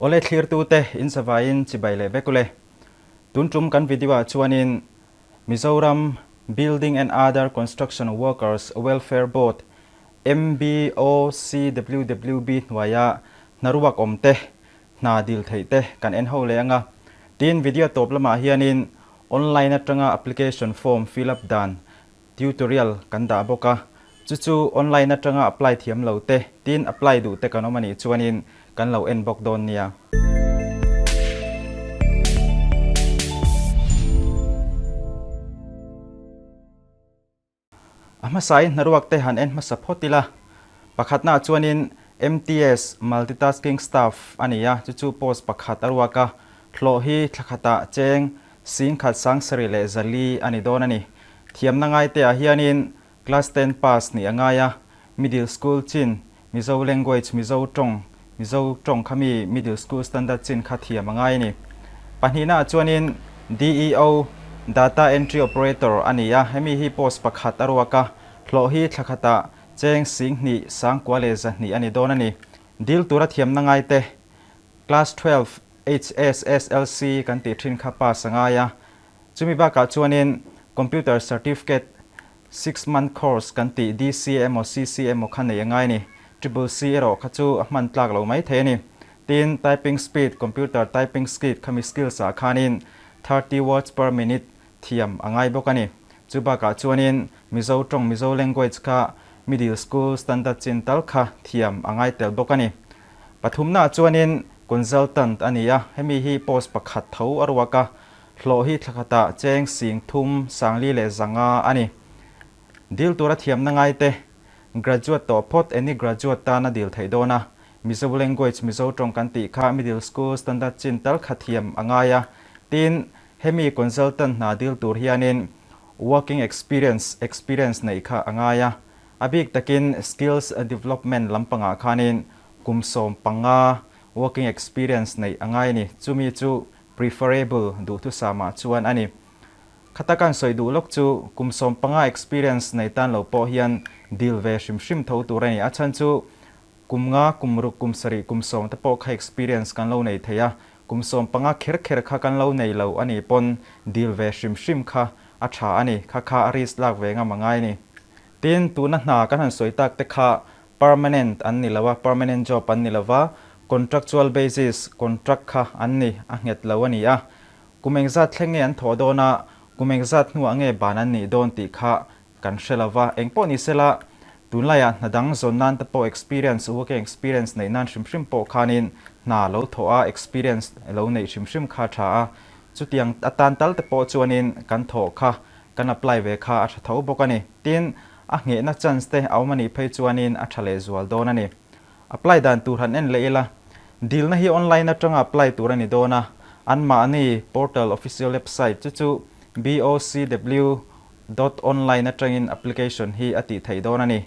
Awle thlirtute in savaiin chibai leh vek ule. Tun tum kan video ah chuanin Mizoram Building and Other Construction Workers Welfare Board, MBOCWWB, hnuaia hnaruak awm te, hna dil theih te kan en ho leh anga. Tin, video tawp lamah hianin online atanga application form fill up dan tutorial kan dah bawk a, chu chu online atanga apply thiam lo te, tin apply duh te kan awm a nih chuanin kan lo en bawk dawn nia. A hmasain hnaruak te han en hmasa phawt ila, pakhatnaah chuanin MTS, Multitasking Staff, a ni a, chu chu post pakhat a ruak a, hlawh hi thla khatah cheng singkhat sangsarih leh zali a ni dawn a ni. Thiamna ngaiteah hianin Class ten pass nih a ngai a, Middle School chin, Mizo Language, Mizo tawng, Mizo tawng kha mi Middle School Standard chin kha thiam a ngai a ni. Pahnihnaah chuanin DEO, Data Entry Operator, a ni a, hemi hi post pakhat a ruak a, hlawh hi thla khatah cheng singhnih sangkua leh zahnih a ni dawn a ni. Dil tura thiamna ngaite, Class 12 HSSLC kan tih thin kha pass a ngai a, Chumi bakah chuanin Computer Certificate Six Month Course kan tih DC emaw CC emaw kha nei a ngai a ni. Triple C erawh kha chu a hman tlak lo mai thei a ni. Tin, Typing Speed, Computer Typing Skid khami skills ah khanin 30 words per minute thiam a ngai bawk a ni. Chu bakah chuanin Mizo tawng Mizo language kha Middle School Standard chin tal kha thiam a ngai tel bawk a ni. Pathumnaah chuanin Consultant a ni a, hemi hi post pakhat tho a ruak a, Hlawh hi thla khatah cheng sing thum sangli leh zanga a ni. Dil tura thiamna ngaite, Graduate tawh phawt any graduate tan a dil theih dawn a. Mizo language, Mizo tawng kan tih kha middle school standard chin tal kha thiam a ngai a. Tin, hemi consultant hna dil tur hianin working experience, experience neih kha a ngai a. A bik takin skills development lampangah khanin kum 15 working experience neih a ngai a ni. Chumi chu Preferable duhthusam ah chuan a ni. Khata kan sawi duh lawk chu kum 15 experience nei tan lo pawh hian deal ve hrim hrim tho tur a ni. A chhan chu kum nga, kum ruk, kum sarih, kum sawm te pawh kha experience kan lo nei thei a, kum 15 kher kher kha kan lo nei lo a nih pawn deal ve hrim hrim kha a tha a ni. Kha kha a risk lak ve ngam a ngai a ni. Tin, tuna hna kan han sawi tak te kha Permanent an ni lo a, permanent job an ni lo va, contractual basis, contract kha an ni, a nghet lo a ni a. Kum engzat thleng nge an thawh dawn a, kum engzat hnuah nge ban an nih dawn tih kha kan hre lo va. Engpawh ni sela, tunlaiah hna dang zawn nan te pawh experience, working experience neih nan hrim hrim pawh khanin hna lo thawh a, experience lo neih hrim hrim kha a tha a. Chutiang atan tal te pawh chuanin kan thawh kha, kan apply ve kha a tha tho bawk a ni. Tin, A nghehna chance te a awm a nih phei chuanin a tha leh zual dawn a ni. Apply dan tur han en leh ila, dilna hi online atanga apply tur a ni dawn a, anmahni portal official website chu chu bocw dot online atangin application hi a tih theih dawn a ni.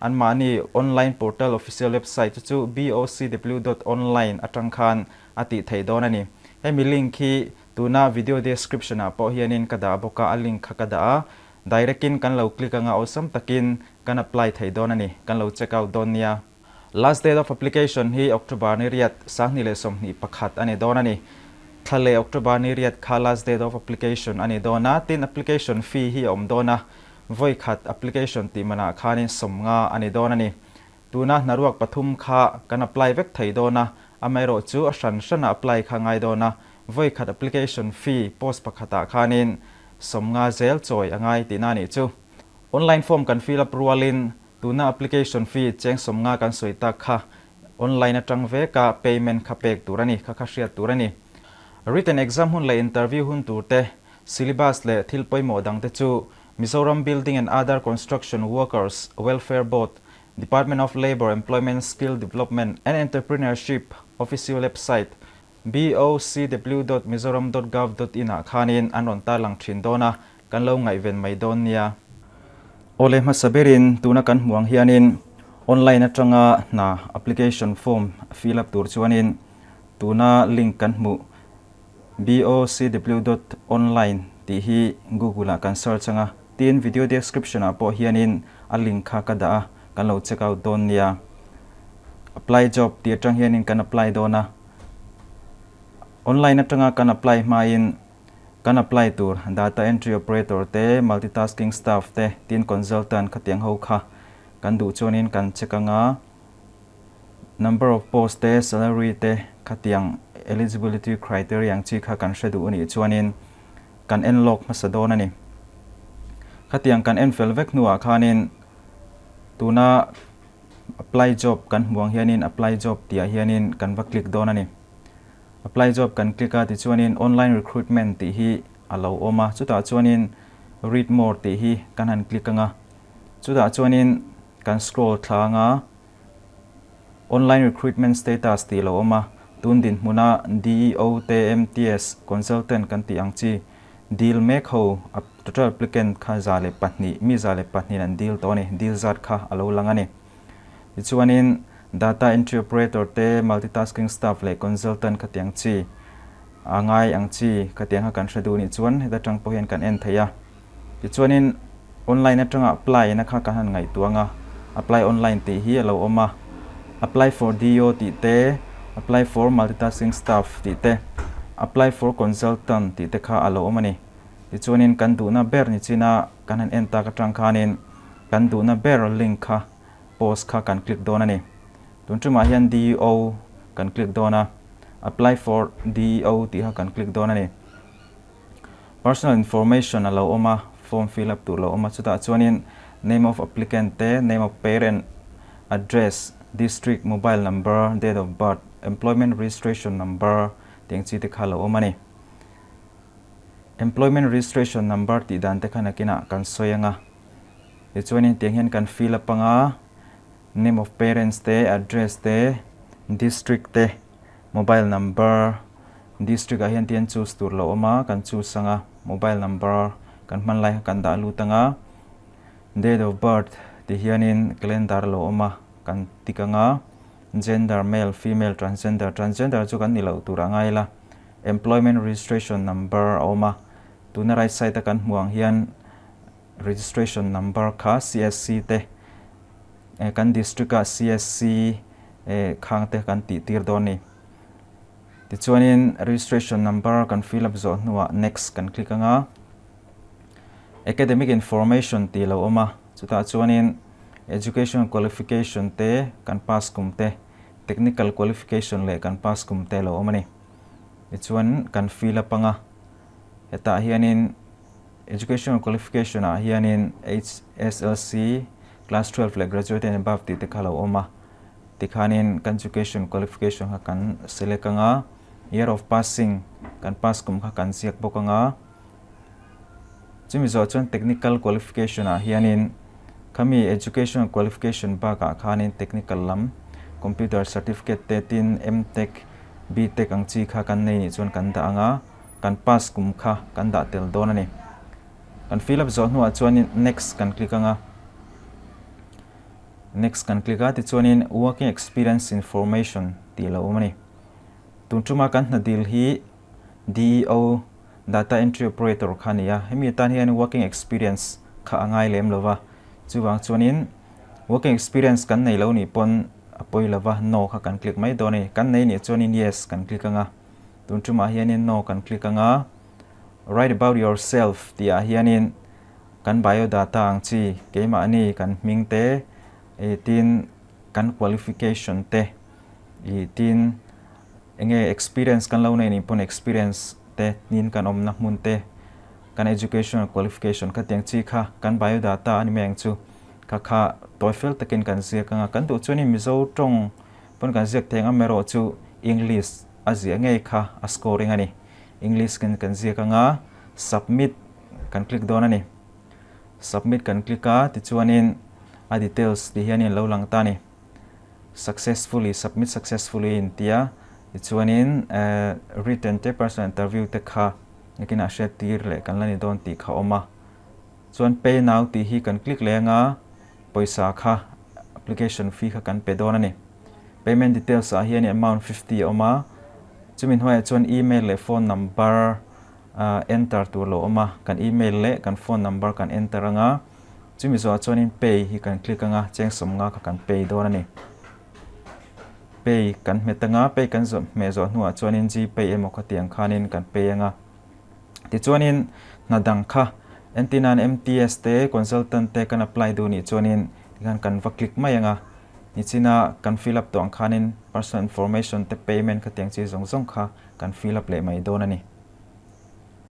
Anmahni online portal official website chu chu bocw dot online atang khan a tih theih dawn a ni. Hemi link hi tuna video description ah pawh hianin ka dah bawk a, a link kha ka dah a, Direct in kan lo click anga awlsam takin kan apply thei dawn a ni, kan lo check out dawn nia. Last date of application hi October ni riat, 2021 a ni dawn a ni. Thla leh October ni riat kha last date of application a ni dawn a, tin application fee hi a awm dawn a, vawi khat application tih manah khanin 50 a ni dawn a ni. Tuna hnaruak pathum kha kan apply vek thei dawn a, amaherawh chu a hran hrana apply kha ngai dawn a, vawi khat application fee post pakhatah khanin 50 zel chawi a ngai tihna a nih chu. Online form kan fill up rualin tuna application fee cheng 50 kan sawi tak kha online atang veka payment kha pek tur a ni, kha kha hriat tur a ni. Written exam hun leh interview hun tur te, syllabus leh thil pawimawh dang te chu Mizoram Building and Other Construction Workers Welfare Board, Department of Labour, Employment, Skill Development and Entrepreneurship official website bocw dot mizoram dot gov dot in ah khanin an rawn tarlang thin dawn a, kan lo ngaihven mai dawn nia. Awle hmasa berin tuna kan hmuh ang hianin online atanga hna application form fill up tur chuanin tuna link kan hmuh bocw dot online tih hi google ah kan search anga tin video description ah pawh hianin a link kha ka dah a, kan lo check out dawn nia. Apply job tih atang hianin kan apply dawn a. Online atanga kan apply hmain kan apply tur data entry operator te, multitasking staff te, tin consultant khatiang ho kha kan duh chuanin kan check anga number of post te, salary te khatiang eligibility criteria ang chi kha kan hre duh anih chuanin kan en lawk hmasa dawn a ni. Khatiang kan en fel vek hnuah khanin tuna apply job kan hmuh ang hianin apply job tihah hianin kan va click dawn a ni. Apply job kan click a tichuanin online recruitment tih hi a lo awm a, chutah chuanin read more tih hi kan han click ang a, chutah chuanin kan scroll thla ang a, online recruitment status tih a lo awm a, tun dinhmuna DEO te MTS consultant kan tih ang chi deal mek ho total applicant kha 102, mi 102 in an deal tawh a ni, deal zat kha a lo lang a ni. Tichuanin data entry operator te, multitasking staff leh consultant khatiang chi a ngai ang chi khatiang kha kan hre duh nih chuan heta tang pawh hian kan en thei a. Tichuanin online atanga apply na kha kan han ngaihtuah ang a, apply online tih hi a lo awm a, apply for DO tih te, apply for multitasking staff tih te, apply for consultant tih te kha a lo awm a ni. Tichuanin kan duhna ber ni china kan han en tak atang khanin kan duhna ber link kha post kha kan click dawn a ni. Tun tumah hian DEO kan click dawn a, apply for DEO tih kha kan click dawn a ni. Personal information a lo awm a, form fill up tur lo awm a, chutah chuanin name of applicant te, name of parent, address, district, mobile number, date of birth, employment registration number tih ang chi te kha a lo awm a ni. Employment registration number tih dan te kha nakinah kan sawi ang a. Tichuanin tiang hian kan fill up ang a, name of parents te, address te, district te, mobile number, district ah hian tian choose tur lo awm a, kan choose ang a, mobile number kan hman lai kha kan dah lut ang a, date of birth ti hianin calendar lo awm a, kan tik ang a, gender male, female, transgender, transgender chu kan ni loh tur a ngai la, employment registration number a awm a, tuna right side a kan hmuh ang hian Registration number kha CSC te kan district ah CSC khang te kan tih tir dawn ni. Tichuanin registration number kan fill up zawh hnuah next kan click anga academic information tih lo awm a, chutah chuanin education qualification te kan pass kum te, technical qualification leh kan pass kum te lo awm a ni. Tichuan kan fill up anga hetah hianin Educational qualification ah hianin HSLC, Class 12 leh Graduate and above tih te kha lo awm a. Tikhanin kan education qualification kha kan select ang a, year of passing kan pass kum kha kan ziak bawk ang a. Chumi zawh chuan technical qualification ah hianin khami educational qualification bakah khanin technical lam computer certificate te tin M-Tech, B-Tech ang chi kha kan nei nih chuan kan dah ang a. Kan pass kum kha kan dah tel dawn a ni. Kan fill up zawh hnuah chuanin next kan click ang a. Next kan click a tichuanin working experience information tih a lo awm a ni. Tun tuma kan hna dil hi DEO, Data Entry Operator, kha a ni a. Hemi atan hian working experience kha a ngai lem lo va. Chuvang chuanin working experience kan nei lo nih pawn a pawi lo va, no kha kan click mai dawn a ni. Kan nei nih chuanin yes kan click ang a. Tun tumah hianin no kan click ang a, Write about yourself tih ah hianin kan biodata ang chi keimahni kan hming te ih tin kan qualification te ih tin enge experience kan lo nei nih pawn experience te tin kan awmna hmun te kan educational qualification khatiang chi kha kan biodata a ni mai ang chu kha kha tawi fel takin kan ziak ang a, kan duh chuanin Mizo tawng pawn kan ziak thei ang amaherawh chu English a ziah ngei kha a scoring a ni. English kan kan ziak anga submit kan click dawn a ni. Submit kan click a tichuanin a details ti hianin lo lang ta a ni. Successfully submit successfully in tia tichuanin eh written te personal interview te kha nakinah hriat tir leh kan la ni dawn tih kha a awm a. Chuan pay now tih hi kan click leh anga pawisa kha application fee kha kan pe dawn a ni. Payment details ah hian amount 50 a awm a, chumi hnuaiah chuan email leh phone number enter tur lo awm a, kan email leh kan phone number kan enter anga, chumi zawhah chuanin pay hi kan click anga cheng 50 kha kan pay dawn a ni. Pay kan hmet anga, Pay kan zawh hmeh zawh hnuah chuanin Gpay emaw khatiang khanin kan pay anga. Tichuanin hna dang kha entirnan MTS te, Consultant te kan apply duh nih chuanin tikhan kan va click mai anga. Nichina kan fill up tawh ang khanin personal information te, payment khatiang chi zawng zawng kha kan fill up leh mai dawn a ni.